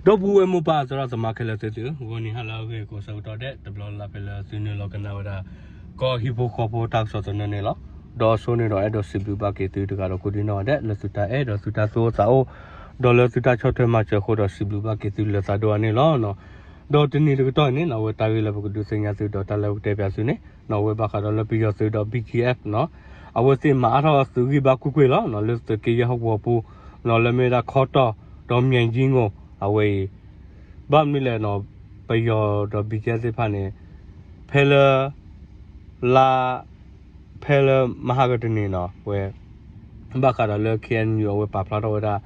ဒီပုၢ်ဝဲၢ်မိၢ်ပၢ်သရၣ်သမါခဲလၢာ်သ့ၣ်သုဧၢ, ဂီၤနံၤဟါလၢအဂ့ၤကိးဆၢကတီၢ်ဒဲး တဘျီလၢ်လၢ်ဖဲလၢသုနုာ်လီၤကနၣ်ဝဲဒၣ် ကီၢ်ဟံၣ်ဖိဃီဖိတၢ်ကစီၣ်သနၢၣ်န့ၣ်လီၤ. ဒီးအဆိန့ၣ်ဒီးအဲၣ်ဒိးစံးဘျုးဘၣ်က့ၤသုတဂၤဒီးကိးဒံနီၢ်ဂၤဒဲး လၢသုတၢ်အဲၣ်ဒီးသုတၢ်သူၣ်အိၣ်သးအိၣ် ဒီးလၢသုတၢ်ဆီၣ်ထွဲမၤစၢၤအဃိဒီးစံးဘျုးဘၣ်က့ၤသုလၢသးဒိၣ်အါန့ၣ်လီၤ. ဒီးတနံၤတကတီၢ်အံၤန့ၣ်နီၢ် အဝဲတၢ်ဂ့ၢ်လၢပကဒုးသ့ၣ်ညါသုဒီးတၢ်လၢပကတဲပၠးသုန့ၣ်နီၢ် အဝဲဘၣ်ဃးဒီးလၢပယီၤသုးဒီး ဘံၣ်ကၠံၣ်အဲၣ်ဖ် နီၢ် အဝဲသ့ၣ်မၤအါထီၣ်အသုးဂံၢ်ဘါကွ့ၢ်ကွ့ၢ်လီၤ. လၢသုးက့ယဲၢ်ဟီၣ်ကဝီၤပူၤ နီၢ် လၢမ့ၢ်ဝဲဒၣ်ခီတီၢ် ဒီးမၠဲၣ်ကၠံၣ်ငိၣ် အဝဲအံၤ ဘၣ်မနုၤလဲၣ်နီၢ် ပယီၤဒီး ဘံၣ်ကၠံၣ်အဲၣ်ဖ် သ့ၣ်တဖၣ်န့ၣ် ဖဲလၢ လါ ဖဲလၢမဟါကတနံၤနီၢ် ဝဲ ဘၣ်ဃးဒီးလၢ ခ့ၣ်အဲၣ်ယူၣ် အဝဲပာ်ဖျါထီၣ်ဝဲဒၣ်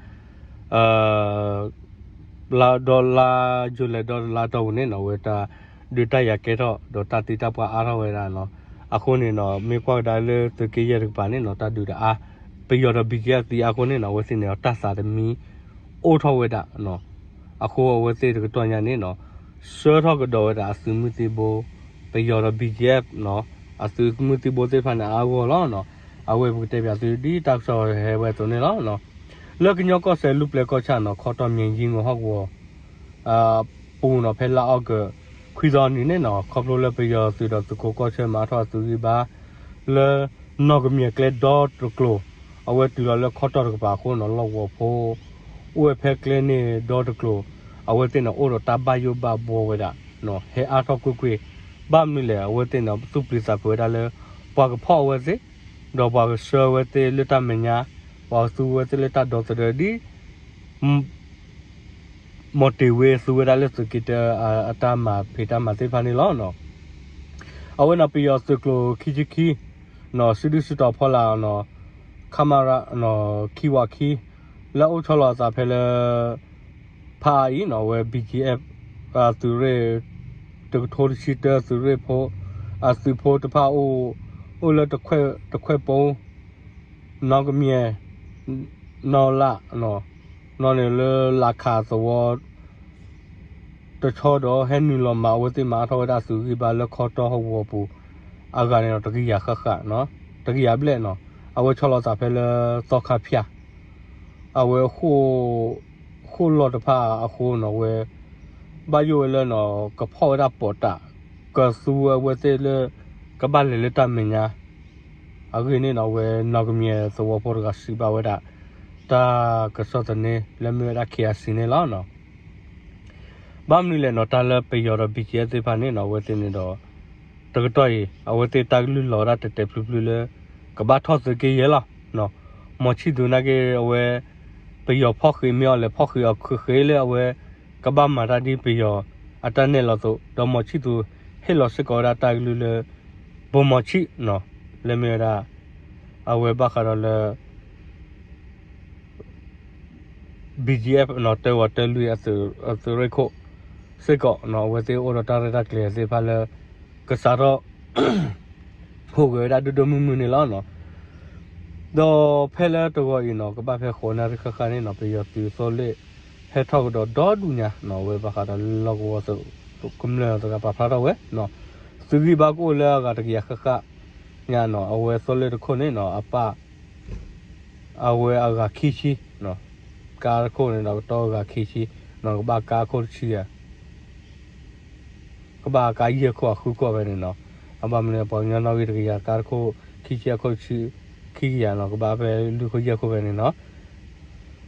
လါဒီလါယူၤလံ ဒီလါတီၢ်ပူၤန့ၣ်နီၢ် အဝဲတၢ်ဒုးတၢ်ယၤကဲထီၣ် ဒီးတၢ်သံတၢ်ပှၢ်အါထီၣ်ဝဲဒၣ်နီၢ်. အဃိန့ၣ်နီၢ် မ့ၢ်ကွၢ်ကဒါလၢသုးက့ယဲၢ်တကပၤန့ၣ်နီၢ် တၢ်ဒုးတအါ ပယီၤဒီး ဘံၣ်ကၠံၣ်အဲၣ်ဖ် သံအါအဃိန့ၣ်နီၢ် အဝဲသ့ၣ်န့ၣ် တၢ်သးတမံအိၣ်ထီၣ်ဝဲဒၣ်နီၢ်. အဃိအဝဲသ့ၣ်တကတီၢ်ညါန့ၣ်နီၢ် ဆှၢထီၣ်ကဒီးဝဲဒၣ်အသုးမုၢ်သံၣ်ဘိ ပယီၤဒီး ဘံၣ်ကၠံၣ်အဲၣ်ဖ် နီၢ် အသုးမုၢ်သံၣ်ဘိသ့ၣ်တဖၣ်န့ၣ် အါအါဂီၢ်ဂီၢ်လီၤနီၢ်. အဝဲပကတဲပၠးသုဒ်တၢ်ကစီၣ်ဟဲဝဲအသိးန့ၣ်လီၤ. လၢကညီကီၢ်စဲၣ်လူၢ်ပျဲၢ်ကီၢ်ဆၣ်နီၢ် ခီတီၢ်မၠဲၣ်ကၠံၣ်ငိၣ်ဟီၣ်ကဝီၤ ပူၤနီၢ် ဖဲလါအီကူး ခွံသီအနံၤန့ၣ်နီၢ် ခီဖျိလၢပယီၤသုးဒီးသုးခိးကီၢ်ဆၢမၤထီၣ်အသုးဂံၢ်ဘါ လၢ နီၢ်ကမၠဲၣ်ကျဲဒီတကျိၤ အဝဲတုၤလီၤလၢခီတီၢ်တကပၤအဃိနီၢ် လီၢ်ကဝီၤဖိ အိၣ်ဝဲဖဲကျဲန့ၣ်ဒီတကျိၤ အဝဲသ့ၣ်န့ၣ် အိၣ်ဒီးတၢ်ဘၣ်ယိၣ်ဘၣ်ဘှီဝဲဒၣ် ဟဲအါထီၣ်ကွ့ၢ်ကွ့ၢ် ဘၣ်မနုၤလဲၣ် အဝဲသ့ၣ်န့ၣ် သူၣ်ပျံၤသးဖုးဝဲဒၣ်လၢ ပှၤကဖီၣ်အဝဲသ့ၣ် ဒီးပှၤကဆှၢဝဲသ့ၣ်လၢတၢ်မဲာ်ညါ ပှၤကသူဝဲသ့ၣ်လၢတၢ်ဒီသဒၢဒ် မီၣ်တ့ၢ်ဝ့ သူဝဲဒၣ်လၢသုးက့တၢ အတၢ်မၤဖံးတၢ်မၤသ့ၣ်တဖၣ်န့ၣ်လီၤ. အဝဲန့ၣ် ပယီၤသုးကျိၤခံဆံခံ နီၢ် စုဒုၣ်စုတီၤဖီလာ်နီၢ် ခမရ ခံဝးခံ လၢအအိၣ်ဆီလီၤအသးဖဲလၢ ဖးအါအံၤနီၢ် အဝဲ ဘံၣ်ကၠံၣ်အဲၣ်ဖ် အသုးရ့ၣ် တကထိတဆံတၢ သုးရ့ၣ်ဖိ အသုးဖိတဖၣ်အိၣ် အိၣ်လၢတခွဲၣ်ပိ နီၢ်ကမၠဲၣ် နီၢ်လၣ် နီၢ်န့ၣ်လၢလးခးသဝီ တဆီဒီးဟဲနုာ်လီၤမၤ အဝဲသ့ၣ်မၤအါထီၣ်ဝဲဒၣ်သုးဂံၢ်ဘါလၢခီတီၢ်ဟီၣ်ကဝီၤပူၤ အဂၤန့ၣ်ဒီးတကယၤဃၣ်ဃၣ် တကယၤဘျဲၣ်နီၢ် အဝဲဆီလီၤသးဖဲလၢသီခါဖၠၣ် အဝဲ ဃိၣ်လီၢ်တဖၣ်အဃိနီၢ် အဝဲ ဘၣ်ယိၣ်ဝဲလၢနီၢ် ကဖီၣ်ဝဲဒၣ်ပိာ်တၢ် ကသူဝဲအဝဲသ့ၣ်လၢ ကဘၣ်လဲၤလၢတၢ်မဲာ်ညါ အဂ့ၢ်န့ၣ်နီၢ် အဝဲနီၢ်ကမၠဲၣ်သဝီဖိတဂၤစံးဘၣ်ဝဲဒၣ် တၢ်ကစီၣ်သန့လၢမ့ၢ်ဝဲဒၣ် ခ့ၣ်အါစံန့ၣ်လီၤ. ဘၣ်မနုၤလဲၣ်နီၢ် တၢ်လၢပယီၤဒီး ဘံၣ်ကၠံၣ်အဲၣ်ဖ် သ့ၣ်တဖၣ်န့ၣ်နီၢ် အဝဲသ့ၣ်န့ၣ်ဒီး တကတီၢ်အံၤ အဝဲသ့ၣ်တၢ်ကလုၢ်လီၤဝဲဒၣ်တဲာ်တဲာ်ဖျုးဖျုးလၢ ကဘၣ်ထီၣ်သုးက့ယဲၢ်လီၤ. မီၢ်ဆံၣ်သူၤနာ်က့ အဝဲ ပယီၤဖီၣ်ဃံးမ့ၢ်အီၤလဲၤဖီၣ်ဃံးအီၤဃ့ဃ့လၢအဝဲ ကဘၣ်မၤတၢ်ဒ်ပယီၤအတၢ်နဲၣ်လီၤအသိး ဒီးမီၢ်ဆံၣ်သူၤဟ့ၣ်လီၤစ့ၢ်ကီးဝဲဒၣ်တၢ်ကလုၢ်လၢ ဗိုလ်မှူးကြီး နီၢ် လၢမ့ၢ်ဝဲဒၣ် အဝဲဘၣ်ဃးဒီးလၢ ဘံၣ်ကၠံၣ်အဲၣ်ဖ် နီၢ် တၢဝီၤတၢလွံၢ်အသုးရ့ၣ်ခိၣ်စ့ၢ်ကီးနီၢ် အဝဲသ့ၣ်အိၣ်ဒီးတၢ်ရဲၣ်တၢ်ကျဲၤသ့ၣ်တဖၣ်လၢ ကစးထီၣ် ဟူးဂဲၤဝဲဒၣ်ဒိၣ်ဒိၣ်မုၢ်မုၢ်န့ၣ်လီၤ. ဒီးဖဲလၢတဂီၤအံၤနီၢ် ကဘၣ်ဖဲဃိးနၣ်ရံၣ်ဃၣ်ဃၣ်န့ၣ်နီၢ် ပယီၤသုးသိလ့ၣ် ဟဲထီၣ်ကဒီးဒီဒူၣ်ညါနီၢ် အဝဲဘၣ်ဃးဒီးလီၢ်ကဝီၤသုးကမျၢၢ်တဂၤပာ်ဖျါထီၣ်ဝဲ သုးဂံၢ်ဘါကအိၣ်လၢအဂၤတကယၤဃၣ်ဃၣ်ညါနီၢ် အဝဲသိလ့ၣ်တခိၣ်န့ၣ်နီၢ် အပၢ် အဝဲအဂၤခံဆံ ကါတခိၣ်န့ၣ်ဒီးကတီၢ်အဂၤခံဆံနီၢ် ကဘၣ်ကါခိၣ်တဆံယၤ ကဘၣ်ကါယဲၢ်ခိၣ်အဃုခိၣ်ဖဲန့ၣ်နီၢ် အဘၣ်မနုၤပှၤကညီနီၣ်ဂံၢ်တကယၤ ကါတခိၣ်ခံဆံအခိၣ်ဆံခံကယၤနီၢ် ကဘၣ်ဖဲလွံၢ်ခိၣ်ယဲၢ်ခိၣ်ဖဲန့ၣ်နီၢ်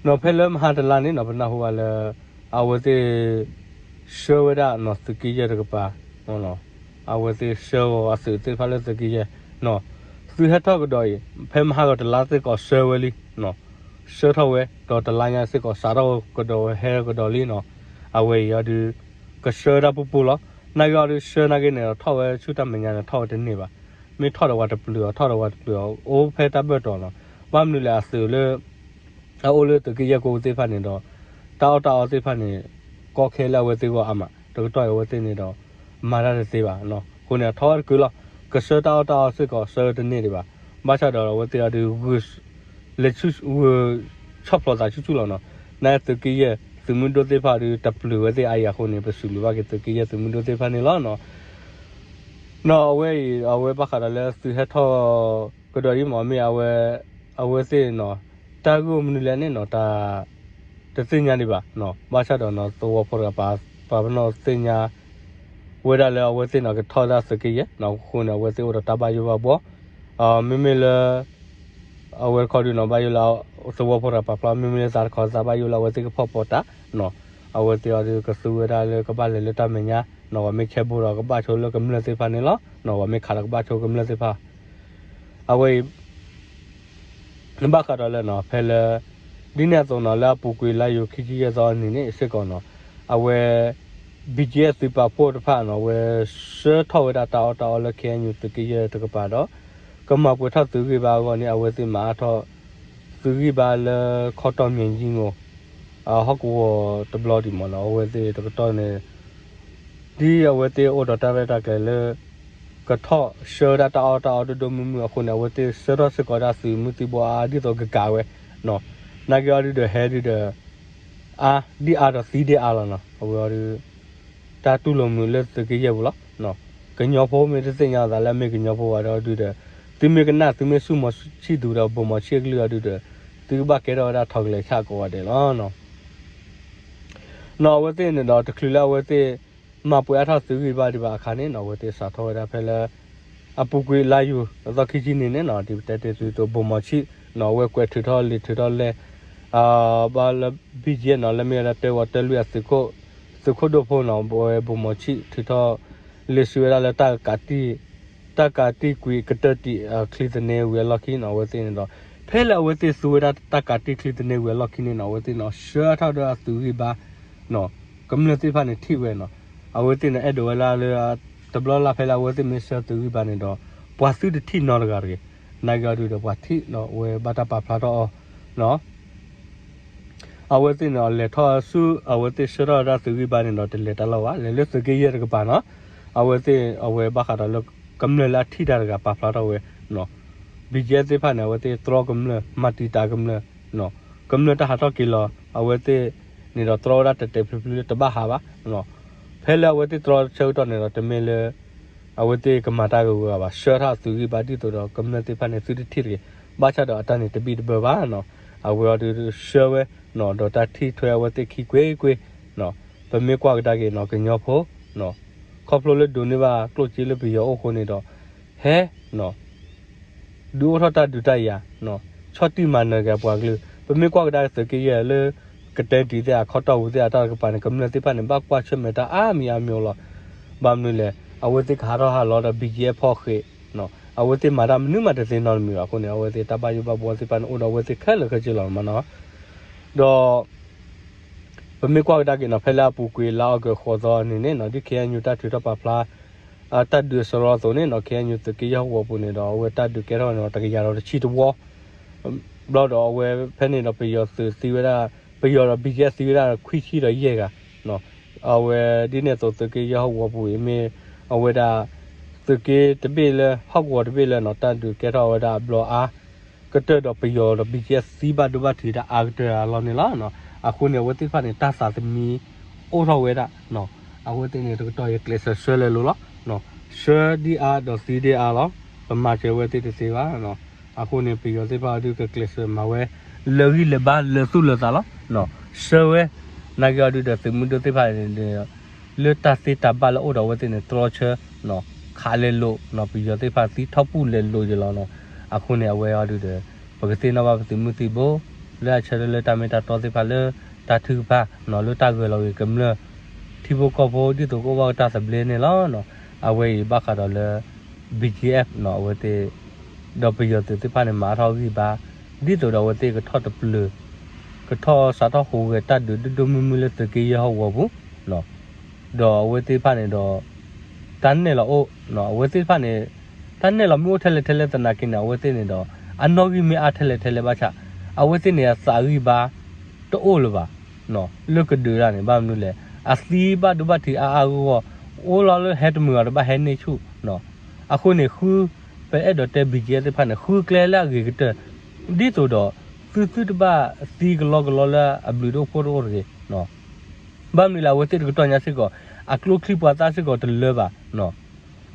နီၢ်ဖဲလၢမဟါတလါန့ၣ်နီၢ် ပနၢ်ဟူဘၣ်လၢ အဝဲသ့ၣ် ဆှၢဝဲဒၣ်နီၢ် သုးက့ယဲၢ်တကပၤ အဝဲသ့ၣ်ဆှၢဂီၤအသုးသ့ၣ်တဖၣ်လၢသုးက့ယဲၢ်နီၢ် သုးဟဲထီၣ်ကဒီးအံၤ ဖဲမဟါဂီၤတလါစ့ၢ်ကီးဆှၢဝဲလံနီၢ် ဆှၢထီၣ်ဝဲ ဒီးတလါညါစ့ၢ်ကီးစးထီၣ်ကဒီးဝဲဟဲကဒီးလံနီၢ် အဝဲအံၤအီၤဒုး ကဆှၢဒၣ်ပူၤပူၤလီၤ. နာ်က့အီၤဒုးဆှၢနာ်က့န့ၣ်ဒီး ထီၣ်ဝဲဆူတၢ်မဲာ်ညါန့ၣ် ထီၣ်ဝဲတန့ၢ်ဘၣ်. မ့ၢ်ထီၣ်ဒီးပှၤတပျုာ်အီၤ ထီၣ်ဒီးပှၤတပျုာ်အီၤ အိၣ်ဖဲတၢ်ဘၢၣ်တီၤနီၢ် ဘၣ်မနုၤလဲၣ်အသုးလၢ အအိၣ်လၢသုးက့ယဲၢ်ကိးသ့ၣ်တဖၣ်န့ၣ်ဒီး တၢ်အီၣ်တၢ်အီသ့ၣ်တဖၣ်န့ၣ် ကီခဲလၢအဝဲသ့ၣ်ဂီၢ်အါမး တကတီၢ်အံၤအဝဲသ့ၣ်န့ၣ်ဒီး မၤတၢ်တသ့ဘၣ်နီၢ်. အဃိန့ၣ် အထီၣ်ဝဲတကုာ်လီၤ. ကဆှၢတၢ်အီၣ်တၢ်အီစ့ၢ်ကီးဆှၢဝဲတန့ၢ်ဒံးဘၣ်. ဘၣ်ဆၣ်ဒီးအဝဲသ့ၣ်အီၤဒုး လဲၤဆူ ဂုာ်ဆီၣ်ဖျိးသးဆူၣ်ဆူၣ်လီၤနီၢ်. နာ်က့သုးက့ယဲၢ်သုးမုၢ်ဒိၣ်သ့ၣ်တဖၣ်ဒုး တပျုာ်ဝဲသ့ၣ်အါအံၤအဃိန့ၣ် ပစံးဘျုးဘၣ်က့ၤသုးက့ယဲၢ်သုးမုၢ်ဒိၣ်သ့ၣ်တဖၣ်န့ၣ်လီၤနီၢ်. နီၢ်အဝဲအံၤ အဝဲဘၣ်ဃးဒီးလၢသုးဟဲထီၣ်ကဒီးအံၤမ့ၢ် မ့ၢ်အဝဲ အဝဲသ့ၣ်နီၢ် တၢ်ဂ့ၢ်မနုၤလဲၣ်န့ၣ်နီၢ် တၢ် တသ့ၣ်ညါဒံးဘၣ်နီၤ. ဘၣ်ဆၣ်ဒီးနီၤ သဝီဖိတဂၤပာ်ပနီၣ်သ့ၣ်ညါ ဝဲဒၣ်လၢအဝဲသ့ၣ်နီၤ ကထီၣ်ဝဲဒၣ်သုးက့ယဲၢ်နီၤ. အဃိန့ၣ် အဝဲသ့ၣ်အိၣ်ဒီးတၢ်ဘၣ်ယိၣ်ဘၣ်ဘှီ, မ့မ့ၢ်လၢ အဝဲတခီဒုးနီၤ ဘၣ်ယိၣ်လၢ သဝီဖိတဂၤပာ်ဖျါ မ့မ့ၢ်လၢသးတခီသးဘၣ်ယိၣ်လၢအဝဲသ့ၣ်ကဖီၣ်ပီးတၢ်နီၤ. အဝဲသ့ၣ်အီၤဒုးကသူဝဲဒၣ်လၢကဘၣ်လဲၤလၢတၢ်မဲာ်ညါနီၤ, ပှၤမ့ၢ်ဆဲးဘိဒီးကဘၣ်ဆိလၢကမျၢၢ်သ့ၣ်တဖၣ်န့ၣ်လီၤနီၤ, ပှၤမ့ၢ်ခးဒီးကဘၣ်ဆိကမျၢၢ်သ့ၣ်တဖၣ် အဝဲအံၤ ဘၣ်ဃးဒီးလၢနီၤ ဖဲလၢ ဒ်န့ၣ်အသိးနီၤ လၢအပူၤကွံာ်လါယူၤခံဆံယဲၢ်သီအနံၤန့ၣ်စ့ၢ်ကီးနီၤ, အဝဲ ဘံၣ်ကၠံအၣ် သုးပာ်ဖှိၣ်တဖၣ်နီၤ အဝဲဆှၢထီၣ်ဝဲဒၣ်တၢ်အီၣ်တၢ်အီလၢ ခ့ၣ်အဲၣ်ယူၣ် သုးက့ယဲၢ်တကပၤဒီး ကမၤပှဲၤထီၣ်သုးဂံၢ်ဘါအဂီၢ်န့ၣ် အဝဲသ့ၣ်မၤအါထီၣ် သုးဂံၢ်ဘါလၢခီတီၢ် မၠဲၣ်ယံမိၢ် ဟီၣ်ကဝီၤတဘျီဒံးမ့ၢ်နီၤ. အဝဲသ့ၣ်တကတီၢ်န့ၣ် ဒ်အဝဲသ့ၣ်အိၣ်ဒီးတၢ်ရဲၣ်တၢ်ကျဲၤလၢ ကထီၣ်ဆှၢဝဲဒၣ်တၢ်အီၣ်တၢ်အီဒိၣ်ဒိၣ်မုၢ်မုၢ်အဃိန့ၣ် အဝဲသ့ၣ်ဆှၢထီၣ်စ့ၢ်ကီးဒၣ်သုးမုၢ်သံၣ်ဘိအါဒ်သိးကကးဝဲနီၤ. နာ်က့အီၤဒုဒီးဟဲဒုဒီး အါဒ်အါဒီးသံဒ်အါလီၤနီၤ. အဝဲအီၤဒု တၢ်တူၢ်လိာ်မုာ်လၢသုးက့ယဲၢ်ပူၤလီၤ. ကညီဖိမ့ၢ်တသ့ၣ်ညါအသးလၢအမ့ၢ်ကညီဖိဘၣ်ဒီးဒုဒီး သုမ့ၢ်ကနၣ် သုမ့ၢ်ဆူၣ်မီၤဆံၣ်သူဒီး ဘိၣ်မီၤဆံၣ်အကလုၢ်အီၤဒုဒီး သုကဘၣ်ကဲထီၣ်ဝဲဒၣ်ထီၣ်ကလဲာ်ဆၣ်ကိးဂၤဒဲးလီၤ. နီၤ အဝဲသ့ၣ်န့ၣ်ဒီး တချုးလၢအဝဲသ့ၣ် မၤပှဲၤအါထီၣ်သုးဂံၢ်ဘါဒံးဘၣ်အခါန့ၣ်နီၤ အဝဲသ့ၣ်စးထီၣ်ဝဲဒၣ်ဖဲလၢ အပူၤကွံာ်လါယူၤ အသီခံဆံန့ၣ်န့ၣ်နီၤ ဒ်ပတဲတ့ၢ်သုသိး ဘိၣ်မီၤဆံၣ်နီၤ အဝဲကွဲးထုးထီၣ်လံာ်ထုးထီၣ်လဲၢ် ဘၣ်လၢ ဘံၣ်ကၠံနီၤ လၢမ့ၢ်ဝဲဒၣ်တဲဝဲတၢ်လွံၢ်အသုး သုးခိၣ်ဒိၣ်ဖိနီၤ အဝဲဘိၣ်မီၤဆံၣ်ထုးထီၣ် လံာ်စုဝဲဒၣ်လၢ တၢ်ကးတံၢ်ကွံာ်ကတၢၢ်တံာ် ချံသန့ဝံၤအလီၢ်ခံနီၤ အဝဲသ့ၣ်န့ၣ်ဒီး ဖဲလၢအဝဲသ့ၣ်သူဝဲဒၣ်တၢ်ကးတံၢ်ချံသန့ဝံၤအလီၢ်ခံန့ၣ်နီၤ အဝဲသ့ၣ်န့ၣ် ဆှၢထီၣ်ဒီးအသုးဂံၢ်ဘါ ကမျၢၢ်သ့ၣ်တဖၣ်န့ၣ်ထံၣ်ဝဲနီၤ အဝဲသ့ၣ်န့ၣ် အဲၣ်ဒိးဝဲလၢလၢ တဘျီလၢ်ဖဲလၢအဝဲသ့ၣ်မ့ၢ်ဆှၢသုးဂံၢ်ဘါန့ၣ်ဒီး ပှၤသုတထံၣ်နီတဂၤတဂ့ၤ, နာ်က့အီၤဒုဒီးပှၤထံၣ်နီၤ အဝဲဘၣ်တၢ်ပာ်ဖျါထီၣ်အီၤ အဝဲသ့ၣ်န့ၣ် လဲၤထီၣ်ဆူ အဝဲသ့ၣ်ဆှၢထီၣ်ဝဲဒၣ်သုးဂံၢ်ဘါန့ၣ်ဒီး တလဲၤတၢ်လီၢ်ဘၣ် လဲၤလၢသုးက့ယဲၢ်တကပၤနီၤ, အဝဲသ့ၣ်အဝဲဘၣ်ဃးဒီးလၢ ကမျၢၢ်လၢအထံၣ်တၢ်တဂၤပာ်ဖျါထီၣ်ဝဲနီၤ, ဘံၣ်ကၠံသ့ၣ်တဖၣ်န့ၣ် အဝဲသ့ၣ်တြီကမျၢၢ် မၤတံာ်တာ်ကမျၢၢ် ကမျၢၢ်တၢ်ဟးထီၣ်က့ၤလီၤ အဝဲသ့ၣ်န့ၣ်ဒီးတြီဝဲဒၣ်တဲာ်တဲာ်ဖျုးဖျုးလၢတဘၣ်ဟးဘၣ်, ဖဲလၢအဝဲသ့ၣ်တြီဆၢကတီၢ်န့ၣ်ဒီး တမ့ၢ်လၢ အဝဲသ့ၣ်ကမၤတၢ်ဂ့ၤဂ့ၤဘၣ် ဆှၢထီၣ်သုးဂံၢ်ဘါဒ်သိးဒီးကမျၢၢ်သ့ၣ်တဖၣ်န့ၣ် သုတထံၣ်တဂ့ၤ, ဘၣ်ဆၣ်ဒီးအတၢ်န့ၣ်တဘံၣ်တဘၢဘၣ်နီၤ, အဝဲအီၤဒုးဆှၢဝဲနီၤ ဒီးတၢ်ထံၣ်ထွဲအဝဲသ့ၣ်ခံကွ့ၢ်ကွ့ၢ်နီၤ, ပမ့ၢ်ကွၢ်ကဒါက့ၤနီၤ ကညီဖိနီၤ, ခီဖျိလၢဒိးန့ၢ်ဘၣ်ကျိၣ်စ့လၢပယီၤအိၣ်အဃိန့ၣ်ဒီး ဟဲနီၤ ဒုးအိၣ်ထီၣ်တၢ်ဒုးတၢ်ယၤ, ဆီၣ်တံၢ်မၤနၢၤက့ၤအပှၤကလုာ်, ပမ့ၢ်ကွၢ်ကဒါက့ၤသုးက့ယဲၢ်လၢ ကတဲတံာ်သ့ၣ်အခီတီၢ်ပူၤသ့ၣ်အတၢ်တကပၤန့ၣ် ကမျၢၢ်သ့ၣ်တဖၣ်န့ၣ် ဘၣ်ကွၢ်ဆၢၣ်မဲာ်တၢ်အါမံၤအါမံၤလီၤ. ဘၣ်မနုၤလဲၣ် အဝဲသ့ၣ်ကဟးထီၣ်ဟးလီၤဒီး ဘံၣ်ကၠံဖီၣ်ဃဲး, အဝဲသ့ၣ်မၤတၢ်မနုၤမးတသ့နီတမံၤဘၣ်အဃိန့ၣ် အဝဲသ့ၣ်တၢ်ဘၣ်ယိၣ်ဘၣ်ဘှီသ့ၣ်တဖၣ်န့ၣ် အိၣ်ဒီးအဝဲသ့ၣ်ခဲလၢာ်ခဲဆ့လီၤမနီၤ, ဒီး ပမ့ၢ်ကွၢ်ကဒါက့ၤနီၤ ဖဲလၢအပူၤကွံာ်လါအီကူးဃိးသီအနံၤန့ၣ်နီၤ ဒ် ခ့ၣ်အဲၣ်ယူၣ် တၢ်ထုးထီၣ်ပာ်ဖျါ တၢ်ဒုးအစရီအသိးန့ၣ်နီၤ ခ့ၣ်အဲၣ်ယူၣ် သုးက့ယဲၢ်ဟီၣ်ကဝီၤပူၤန့ၣ်ဒီး အဝဲတၢ်ဒုးကဲထီၣ်န့ၣ်ဒီး တကယၤဒီးတဆံတဝီ ဘျီဒီးအဝဲဖဲန့ၣ်ဒီးပယီၤသုးသံဝဲဒၣ် ပယီၤဒီး ဘံၣ်ကၠံသံဝဲဒၣ်ခွံဆံဒီးယဲၢ်ဂၤ, အဝဲဒ်န့ၣ်အသိး သုးက့ယဲၢ်ဟီၣ်ကဝီၤပူၤအံၤမ့ၢ် အဝဲဒၣ် သုးက့တဘ့ၣ်လၢ ဟီၣ်ကဝီၤတဘ့ၣ်လၢနီၤ တၢ်ဒုးကဲထီၣ်ဝဲဒၣ်အဘျီအါ ကတၢၢ်ဒီးပယီၤဒီး ဘံၣ်ကၠံသံဘၣ်ဒိဘၣ်ထံးတၢ်အါကတၢၢ်အလီၢ်န့ၣ်လီၤ. အဃိန့ၣ် အဝဲသ့ၣ်တဖၣ်န့ၣ် တၢ်သးသမံအိၣ်ထီၣ်ဝဲဒၣ် အဝဲသ့ၣ်န့ၣ် တကတီၢ်အံၤကျဲးစၢးဆှၢလဲၤလိာ်လီၤ. ဆှၢဒ်အါဒီးသံဒ်အါလီၤ. ပမၤစၢၤဝဲသ့ၣ်တသ့ဘၣ်. အဃိန့ၣ် ပယီၤသ့ၣ်တဖၣ်အီၤဒုးကကျဲးစၢးမၤဝဲ လၢာ်ဂံၢ်လၢာ်ဘါလၢာ်သူၣ်လၢာ်သးလီၤ. ဆှၢဝဲ နာ်က့အီၤဒုးဒီးသုးမုၢ်ဒိၣ်သ့ၣ်တဖၣ်န့ၣ် လၢတၢ်သ့တၢ်ဘၣ်လၢအိၣ်ဒီးအဝဲသ့ၣ်န့ၣ် တြီဆၢ ခးလဲၤလိာ် ပယီၤသ့ၣ်တဖၣ်သံထီၣ်ပူၣ်လဲၤလိာ်ယလီၤနီၤ. အဃိန့ၣ် အဝဲအီၤဒုးဒီး ပကသ့ၣ်နီၣ်ဘၣ်ပသုးမုၢ်သံၣ်ဘိ လၢအဆၢထၢၣ်လၢတၢ်မ့ၢ်တၢ်တီသ့ၣ်တဖၣ်လၢတၢ်ထုကဖၣ်နီၤ လၢတၢ်ဂဲၤလီၤက့ၤကမျၢၢ် ထံဖိကီၢ်ဖိဒ်သိးကအိၣ်ဘၣ်ကတၢၢ်သဘျ့န့ၣ်လီၤ. အဝဲအံၤဘၣ်ဃးဒီးလၢ ဘံၣ်ကၠံအၣ် အဝဲသ့ၣ် ဒီးပယီၤသုးသ့ၣ်တဖၣ်န့ၣ် မၤထီၣ်ဂံၢ်ဘါ ဒ်သိးဒီးအဝဲသ့ၣ်ကထီၣ်တပျုာ် ကထီၣ်စးထီၣ်ဟူးဂဲၤတၢ်ဒုးဒိၣ်ဒိၣ်မုၢ်မုၢ်လၢသုးက့ယဲၢ်ဟီၣ်ကဝီၤပူၤ ဒီးအဝဲသ့ၣ်တဖၣ်န့ၣ်ဒီး တၢ်နဲၣ်လီၤအိၣ် အဝဲသ့ၣ်တဖၣ်န့ၣ် တၢ်နဲၣ်လီၤမ့ၢ်အိၣ်ထဲလဲၣ်ထဲလဲၣ်သနာ်က့န့ၣ် အဝဲသ့ၣ်န့ၣ်ဒီး အနီၣ်ဂံၢ်မ့ၢ်အါထဲလဲၣ်ထဲလဲၣ်ဘၣ်ဆၣ် အဝဲသ့ၣ်န့ၣ် အသးဂံၢ်ဘါ တအိၣ်လၢၤဘၣ် လၢကဒုးတၢ်န့ၣ် ဘၣ်မနုၤလဲၣ် အသံဘၣ်ဒိဘၣ်ထံးအါအါဂီၢ်ဂီၢ် အိၣ်လီၤလၢဟဲတမုာ်အီၤတဘၣ်ဟဲန့ၢ်ဆူၣ် အဃိန့ၣ် ဃု ပအဲၣ်ဒိးတဲ ဘံၣ်ကၠံသ့ၣ်တဖၣ်န့ၣ် ဃုကျဲလၢအဂ့ၤကတၢၢ် ဒ်သိးဒီး သုသုတဘၣ်သံကလီကလီလၢအဘျုးတအိၣ်ဖှိၣ်တအိၣ်တဂ့ၤ ဘၣ်မနုၤလဲၣ် အဝဲသ့ၣ်တကတီၢ်ညါစ့ၢ်ကီး အကျိချံပှၤသၣ်စ့ၢ်ကီးတလၢဘၣ်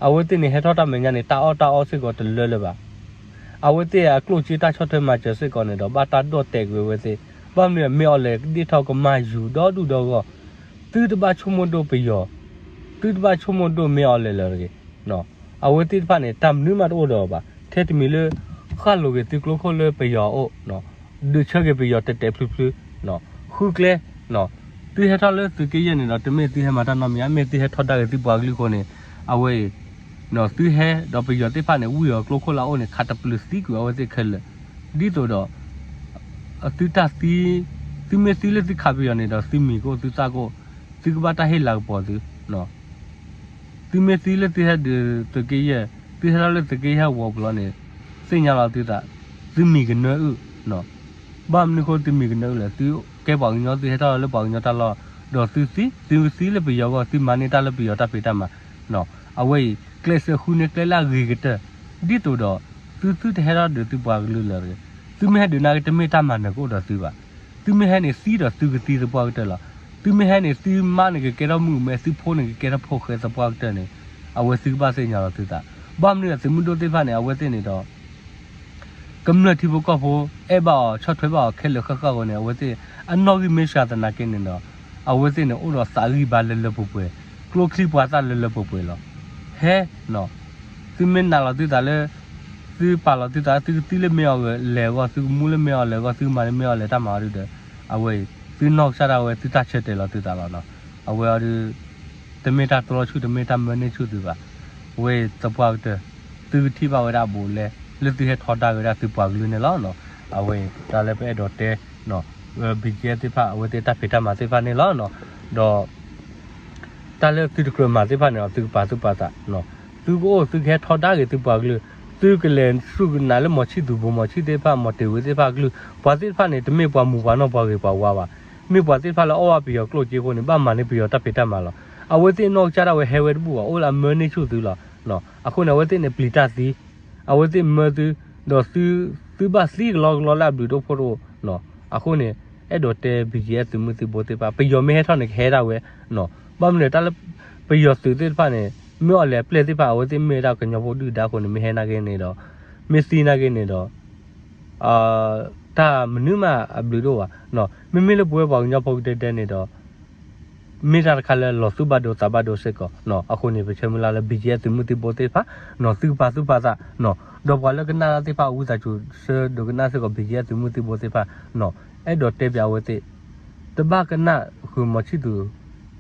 အဝဲသ့ၣ်န့ၣ် ဟဲထီၣ်တၢ်မဲာ်ညါန့ၣ် တၢ်အီၣ်တၢ်အီစ့ၢ်ကီးတလၢလၢၤဘၣ်. အဝဲသ့ၣ်အကျိၣ်စ့တၢ်ဆီၣ်ထွဲမၤစၢၤစ့ၢ်ကီးန့ၣ်ဒီး ဘၣ်တၢ်ဒိၣ်တဲာ်ကွံာ်အဝဲသ့ၣ် ဘၣ်မနုၤ မ့ၢ်အီၤလဲၣ်ဒ်ထီၣ်ကမၢ်ယူၤဒီဒူၣ်ဒီဂီၢ်, သုတဘၣ်ဆိကမိၣ်ဒိၣ်ပယီၤ, သုတဘၣ်ဆိကမိၣ်ဒိၣ်မ့ၢ်အီၤလဲၣ်လၢၤတဂ့ၤ. အဝဲသ့ၣ်တဖၣ်န့ၣ် တၢ်မနုၤမးတအိၣ်ဒီးဘၣ်, ထဲတမံၤလၢ ဃၣ်လိၤက့ၤသုကျိခိၣ်လၢပယီၤအအိၣ်, ဒုးဆၢက့ၤပယီၤတဲာ်တဲာ်ဖျုးဖျုး, ဃုကျဲ သုဟဲထီၣ်လၢသုးက့ယဲၢ်န့ၣ်ဒီး တမ့ၢ်သုဟဲမၤတၢ်နီတမံၤဧါ, မ့ၢ်သုဟဲထီဒါက့ၤသုပှၤကလုာ်အဃိန့ၣ်, အဝဲအံၤ သုဟဲဒီးပယီၤသ့ၣ်တဖၣ်န့ၣ် ဝံၢ်အီၤကျိခိၣ်လၢအအိၣ်န့ၣ် ခးတပျုာ်သံကွံာ်အဝဲသ့ၣ်ခဲလၢာ်, ဒ်သိးဒီး သုတၢ်သံ, သုမ့ၢ်သံလၢသုခးပယီၤန့ၣ်ဒီး သုမံၤကအိၣ်သုသၣ်ကအိၣ်, သုကဘၣ်တၢ်ဟ့ၣ်လၤကပီၤသု သုမ့ၢ်သံလၢသုဟဲဒုးသုးက့ယဲၢ်, သုဟဲထီၣ်လၢသုးက့ယဲၢ်ဝီၤပူၤလီၤန့ၣ်, သ့ၣ်ညါလီၤသုသး, သုမံၤကနၢအုၣ်, ဘၣ်မနုၤအဃိသုမံၤကနၢအုၣ်လဲၣ်, သုကဲပှၤကညီ သုဟဲထီၣ်လၢပှၤကညီတၢ်လီၢ်, ဒီးသုသံ, သုသံလၢပယီၤအဂီၢ် သုမၤန့ၢ်တၢ်လၢပယီၤတၢ်ဖံးတၢ်မၤ, အဝဲအံၤ ကျဲးစၢးဃုန့ၢ်ကျဲလၢအဂ့ၤကတၢၢ်, ဒ်သိးဒီး သုသုတဟဲထီၣ်ဒုးသုပှၤကလုာ်လၢၤတဂ့ၤ, သုမ့ၢ်ဟဲဒုးနာ်က့ တမ့ၢ်တၢ်မၤနၢၤကအိၣ်ဒီးသုဘၣ်. သုမ့ၢ်ဟဲန့ၣ်သံဒီးသုကသံသပှၢ်ကတၢၢ်လီၤ. သုမ့ၢ်ဟဲန့ၣ် သုမါန့ၣ်ကကဲထီၣ်မုၣ်မဲ သုဖိန့ၣ်ကကဲထီၣ်ဖိဃဲသပှၢ်ကတၢၢ်န့ၣ်, အဝဲသုကဘၣ်သ့ၣ်ညါလီၤသုသး. ဘၣ်မနုၤအသုးမုၢ်ဒိၣ်သ့ၣ်တဖၣ်န့ၣ် အဝဲသ့ၣ်န့ၣ်ဒီး ကမျၢၢ်ထံဖိကီၢ်ဖိ အဲၣ်ဘၣ်အီၤ ဆီၣ်ထွဲဘၣ်အီၤခဲလၢာ်ဃၣ်ဃၣ်အဃိန့ၣ် အဝဲသ့ၣ် အနီၣ်ဂံၢ်မ့ၢ်စှၤသနာ်က့န့ၣ်ဒီး အဝဲသ့ၣ်န့ၣ် အိၣ်ဒီးသးဂံၢ်ဘါလၢလၢပှဲၤပှဲၤ, ကျိချံပှၤသၣ်လၢလၢပှဲၤပှဲၤလီၤ. ဟဲ သုမ့ၢ်နာ်လီၤသုသးလၢ သုပာ်လီၤသုသး သုကသံလၢမ့ၢ်အီၤလဲၣ်အဂီၢ် သုကမူလၢမ့ၢ်အီၤလဲၣ်အဂီၢ် သုကမၤလၢမ့ၢ်အီၤလဲၣ်တၢ်မၤအီၤဒုဒီး အဝဲအံၤ သုနီၢ်ကစၢ်ဒၣ်ဝဲ သုတၢ်ဆၢတဲာ်လီၤသုသးလီၤနီၤ. အဝဲအီၤဒု တမ့ၢ်တၢ်တြီဆူၣ် တမ့ၢ်တၢ်မၢန့ၢ်ဆူၣ်သုဘၣ်. ဝဲသပှၢ်ကတၢၢ် သုကထံၣ်ဘၣ်ဝဲဒၣ်ဘူးလဲ လၢသုဟဲထီဒါက့ၤဝဲဒၣ်သုပှၤကလုာ်န့ၣ်လီၤ. အဝဲအံၤ တၢ်လၢပအဲၣ်ဒိးတဲ BGF သ့ၣ်တဖၣ် အဝဲသ့ၣ်တၢ်ဖံးတၢ်မၤသ့ၣ်တဖၣ်န့ၣ်လီၤ. ဒီး တၢ်လၢသုတကြၢးမၤသ့ၣ်တဖၣ်န့ၣ်ဒီး သုကပာ်သူၣ်ပာ်သး, သုကအိၣ်သုကဟဲထီဒါက့ၤသုပှၤကလုာ်, သုကလဲၤစူၢ်ကနၣ်လၢမီၤဆံၣ်သူၤ ဘိမီၤဆံၣ်သ့ၣ်တဖၣ် မီၤတ့ၤဝ့သ့ၣ်တဖၣ်အကလုၢ်, ပှၤသ့ၣ်တဖၣ်န့ၣ် တမ့ၢ်ပှၤမူးပှၤနီၢ်ပှၤဂ့ၤပှၤဝါဘၣ်. မ့ၢ်ပှၤသ့ၣ်တဖၣ်လၢအီၣ်ဘၣ်ပယီၤကျိၣ်စ့အဃိန့ၣ် ဘၣ်မၤန့ၢ်ပယီၤတၢ်ဖံးတၢ်မၤလီၤ. အဝဲသ့ၣ်နီၢ်ကစၢ်ဒၣ်ဝဲဟဲဝဲတဘူၣ်ဘၣ် အိၣ်လၢအမၢန့ၢ်ဆူၣ်သုလီၤ. အဃိန့ၣ် အဝဲသ့ၣ်န့ၣ်ပျံၤတၢ်သံ, အဝဲသ့ၣ်မၢသု, ဒီးသု, သုဘၣ်သံကလီကလီလၢအဘျုးတအိၣ်ဖှိၣ်တအိၣ်. အဃိန့ၣ် အဲၣ်ဒိးတဲ BGF သုးမုၢ်သံၣ်ဘိသ့ၣ်တဖၣ် ပယီၤမ့ၢ်ဟဲထီၣ်န့ၣ် ကဟဲဒၣ်ဝဲ, ဘၣ်မနုၤတၢ်လၢ ပယီၤသုးသ့ၣ်တဖၣ်န့ၣ် မ့ၢ်အီၤလဲၤအပျဲၢ်သ့ၣ်တဖၣ် အဝဲသ့ၣ်မ့ၢ်ဝဲဒၣ်ကညီဖိဒုၣ်ဒါအဃိန့ၣ် မ့ၢ်ဟဲနာ်က့န့ၣ်ဒီး, မ့ၢ်သံနာ်က့န့ၣ်ဒီး တၢ်မနုၤမးအဘျုးတအိၣ်ဘၣ်. မ့မ့ၢ်လၢပဝဲပှၤကညီဖိကဒဲကဒဲန့ၣ်ဒီး မ့ၢ်တၢ်တခါလၢလီၤသူၣ်ဘၣ်ဒိသးဘၣ်ဒိစ့ၢ်ကီး. အဃိန့ၣ် ပဆၢမုၢ်လၢ်လၢ BGF သုးမုၢ်သံၣ်ဘိသ့ၣ်တဖၣ် သုကပာ်သူၣ်ပာ်သး, ဒီးပှၤလၢကနၣ်တၢ်သ့ၣ်တဖၣ် ဝံသးစူၤဆၢဒိးကနၣ်စ့ၢ်ကီး BGF သုးမုၢ်သံၣ်ဘိသ့ၣ်တဖၣ်, အဲၣ်ဒိးတဲပၠးအဝဲသ့ၣ် တဘၣ်ကနၣ်ဃုာ်မီၤဆံၣ်သူၤ,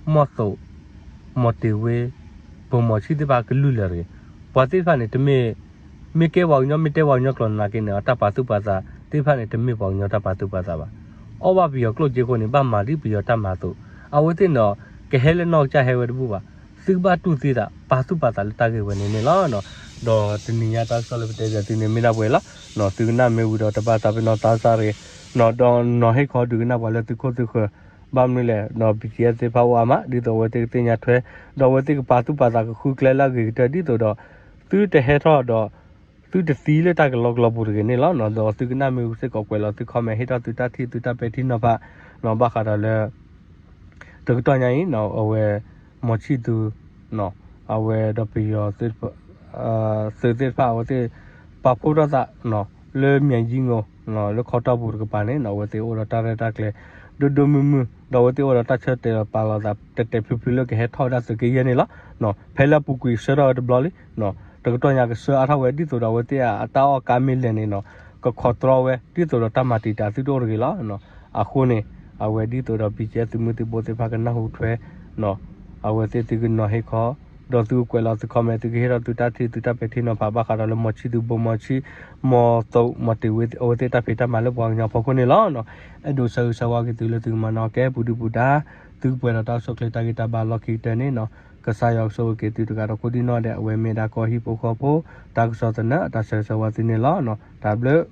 မီၤသိး, မီၤတ့ၤဝ့, ဘိမီၤဆံၣ်သ့ၣ်တဖၣ်ကလုၢ်လၢာ်တဂ့ၤ. ပှၤသ့ၣ်တဖၣ်န့ၣ် တမ့ၢ်, မ့ၢ်ကဲပှၤကညီ မ့ၢ်တဲပှၤကညီကျိာ်နာ်က့န့ၣ် တၢ်ပာ်သူၣ်ပာ်သးသ့ၣ်တဖၣ်န့ၣ် တမ့ၢ်ပှၤကညီတၢ်ပာ်သူၣ်ပာ်သးဘၣ်. အီၣ်ဘၣ်ပယီၤကျိၣ်စ့အဃိန့ၣ် ဘၣ်မၤဒ်ပယီၤတၢ်မၤအသိး, အဝဲသ့ၣ်န့ၣ်ဒီး ကဟဲလၢနီၢ်ကစၢ်ဟဲဝဲတဘူၣ်ဘၣ်. သုကဘၣ်တူၢ်သံသး ပာ်သူၣ်ပာ်သးလၢတၢ်ဂ့ၢ်ဝဲန့ၣ်န့ၣ်လီၤ. ဒီးတနံၤညါတၢ်ကစီၣ်လၢပတဲပၠးသုန့ၣ် မ့ၢ်ဒၣ်ပှဲၤလီၤ. သုကနၣ်မ့ၢ်ဝံၤဒီး တဘၣ်သးပ့ၤနီၣ်သးစၢ်တဂ့ၤ, ဒီးနီၤဟ့ၣ်ခီဒုးကနၣ်ပှၤလၢသုခိၣ်သုဃၢၤ, ဘၣ်မနုၤလဲၣ်ဒီး BGF သ့ၣ်တဖၣ်အိၣ်အါမး ဒ်သိးအဝဲသ့ၣ်ကသ့ၣ်ညါထွဲ, ဒီးအဝဲသ့ၣ်ကပာ်သူၣ်ပာ်သးကဃုကျဲလၢအဂ့ၤကတၢၢ် ဒ်သိးဒီး သုတဟဲထီၣ်ဒီး သုတသံလၢတၢ်ကလီကလီပူၤတဂ့ၤန့ၣ်လီၤ. ဒီးသုကနၣ်မ့ၢ်ဝံၤစ့ၢ်ကီး ကွဲးလီၤသု comment ဟ့ၣ်ထီၣ်သုတၢ်ထံၣ် သုတၢ်ပဲာ်ထံနီၤဖး, ဘၣ်ဃးဒီးလၢ တကတီၢ်ညါအံၤ အဝဲ မီၤဆံၣ်သူၤ အဝဲဒီးပယီၤ သုးသ့ၣ်တဖၣ် အဝဲသ့ၣ် ပာ်ဖှိၣ်ထီၣ်သး လၢမၠဲၣ်ယံငိၤ လၢခီတီၢ်ပူၤတကပၤန့ၣ် အဝဲသ့ၣ်အိၣ်ဒီးတၢ်ရဲၣ်တၢ်ကျဲၤ ဒိၣ်ဒိၣ်မုၢ်မုၢ် ဒီးအဝဲသ့ၣ်အိၣ်ဒီးတၢ်ဆၢတဲာ်ပာ်လီၤသး တဲာ်တဲာ်ဖျုးဖျုးလၢကဟဲထီၣ်ဝဲဒၣ်သုးက့ယဲၢ်န့ၣ်လီၤ. ဖဲလၢအပူၤကွံာ်ဆှၢထီၣ်ဝဲတဘျီလံ တကတီၢ်ညါကဆှၢအါထီၣ်ဝဲ ဒ်သိးဒီးအဝဲသ့ၣ်အတၢ်အီၣ်ကါမ့ၢ်လဲၣ်န့ၣ် ကခိးတြီဝဲ ဒ်သိးဒီးတၢ်မၤတံာ်တာ်သုတအိၣ်တဂ့ၤလီၤ. အဃိန့ၣ် အဝဲဒ်သိးဒီး BGF သုးမုၢ်သံၣ်ဘိသ့ၣ်တဖၣ်ကနၢ်ဟူထွဲ အဝဲသ့ၣ်သုကနီၤဟ့ၣ်ခီ ဒီးသုကကွဲးလီၤသု comment သုကဟ့ၣ်ထီၣ်သုတၢ်ထံၣ်သုတၢ်ပဲာ်ထံနီၤဖး ဘၣ်ဃးဒီးလၢမီၤဆံၣ်သူၤ ဘိမီၤဆံၣ် မီၤသိး မီၤတ့ၤဝ့ အဝဲသ့ၣ်တၢ်ဖံးတၢ်မၤလၢပှၤကညီအဖီခိၣ်န့ၣ်လီၤ. အဲၣ်ဒိးဆၢဂ့ၤဆၢဝါက့ၤသုလၢသုကမၤနၢၤကဲပူၤဒုပူၤဒါ သုကပှဲၤဒီးတၢ်အိၣ်ဆူၣ်အိၣ်ချ့တၢ်ဂံၢ်တၢ်ဘါလီၢ်ခံကတၢၢ်န့ၣ် ကစၢ်ယွၤကဆိၣ်ဂ့ၤက့ၤသုတဂၤဒီးကိးဒံနီၢ်ဒဲး အဝဲမ့ၢ်ဒၣ်ကီၢ်ဟံၣ်ဖိဃီဖိ တၢ်ကစီၣ်သနၢၣ် တၢ်ဆၢဂ့ၤဆၢဝါသုန့ၣ်လီၤ. တၢ်ဘျုး